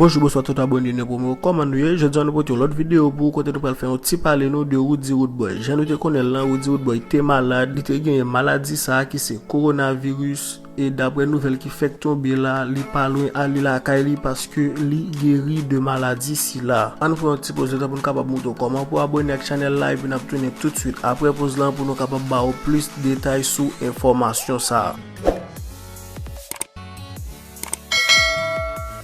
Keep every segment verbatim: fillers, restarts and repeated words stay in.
Bonjou, bonswa tout abòne nou pou mwen. Kòman nou ye? Jodi a nou pote yon lòt videyo pou ou kote nou pral fè yon ti pale nou de Roody Roodboy. Jan nou te konnen l lan, Roody Roodboy te malad, li te genyen maladi sa a ki se kowonaviris. E daprè nouvèl ki fèk tonbe la, li pa lwen ale lakay li paske li geri de maladi sila. Ann fè yon ti poz letan pou n kapab montre w kòman pou abòne ak chanèl la, epi n ap tounen toutswit aprè poz lan pou nou kapab ba w plis detay sou enfòmasyon sa a.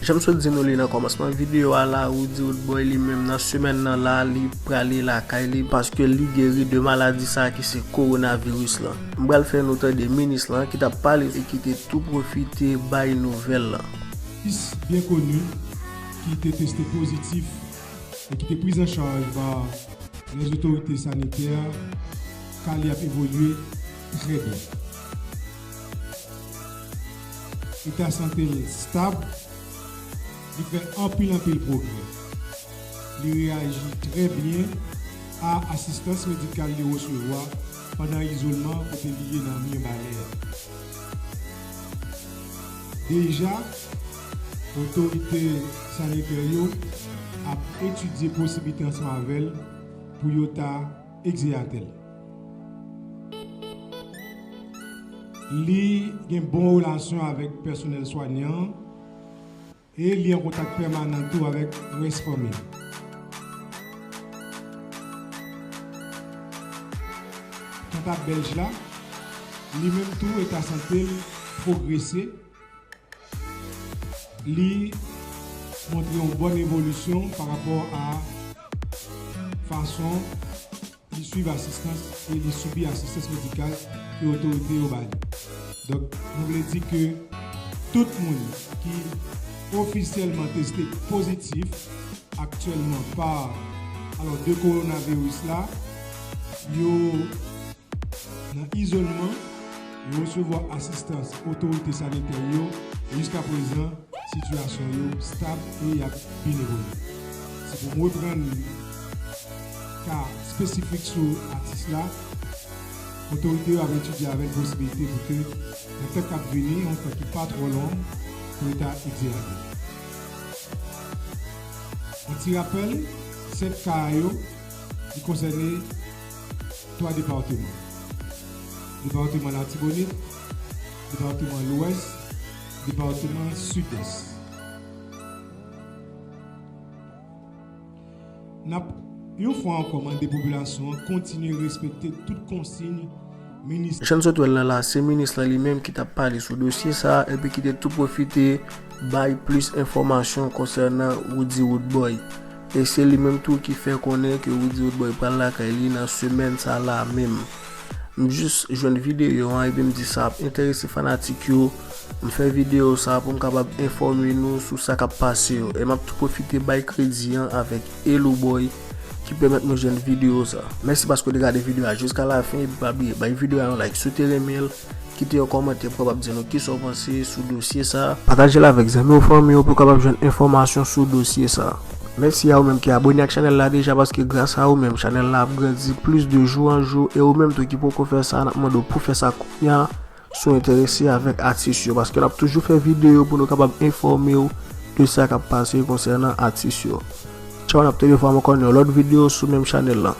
Jan m sot di nou li nan kòmansman videyo a la, Roody Roodboy li menm nan semèn nan la, li prale lakay li paske li geri de maladi sa a ki se kowonaviris lan. M pral fè nou tande minis lan ki t ap pale e ki te tou pwofite bay nouvèl lan. Sis byen koni ki te teste pozitif e ki te priz an chaj pa lèzotorite sanitè, ka li ap evolye trè byen. Eta sante l stab, li fè anpil, anpil pwogrè. Li reyaji trè byen a asistans medikal li resevwa pandan izolman kote li ye nan Mirbalè a. Deja, otorite sanitè yo ap etidye posiblite ansanm avè l pou yo ta egzeyate l. Li gen bon relasyon avèk pèsonèl swanyan an e li an kontak pèmanan tou avèk rès fanmi l. Kanta Bèlj la, li menm tou eta sante l pwogrese. Li montre yon bòn evolisyon pa rapò a fason li swiv asistans e li sibi asistans medikal ke otorite yo ba li. Donk, nou vle di ke tout moun ki ofisyèlman teste pozitif aktyèlman pa, alò, de kowonaviris la, yo nan izolman, yo resevwa asistans otorite sanitè yo, e jiskaprezan, sitiyasyon yo stab e y ap byen evolye. Si pou m reprann ka espesifik sou atis la, otorite yo ap etidye avè l posiblite pou ke nan tan k ap vini, yon tan ki pa twò long, pou yo ta egzeyate. Yon ti rapèl, sèt ka yo, li konsène twa depatman. Depatman Latibonit, depatman Lwès, depatman Sidès. N ap, yon fwa ankò, mande popilasyon an kontinye respekte tout konsiy minis. Jan n sot wè l lan la, se minis lan li menm ki t ap pale sou dosye sa a, epi ki te tou pwofite bay plis enfòmasyon konsènan Roody Roodboy. E se li menm tou ki fè konnen ke Roody Roodboy pral lakay li nan semèn sa la menm. M jis jwenn videyo an epi m di sa ap enterese fanatik yo. M fè videyo sa pou m kapab enfòme nou sou sa k ap pase yo. E m ap tou pwofite bay kredi an avèk Elou Boy ki pèmèt mwen jwenn videyo sa. Mèsi paske w te gade videyo a jiska lafen epi pa bliye bay videyo a yon like si w te renmen l. Kite yon kòmantè pou w kapab di nou kisa w panse sou dosye sa a. Pataje l avèk zanmi w, fanmi w pou w kapab jwenn enfòmasyon sou dosye sa a. Mèsi a ou menm ki abòne ak chanèl la deja, paske gras a ou menm, chanèl la ap grandi plis de jou an jou, e ou menm tou ki poko fè sa, n ap mande w pou fè sa kounye a, si w enterese avèk atis yo, paske n ap toujou fè videyo pou nou kapab enfòme w de sa k ap pase konsènan atis yo. Tchaw, n ap tande fwa m ankò nan yon lòt videyo sou menm chanèl lan.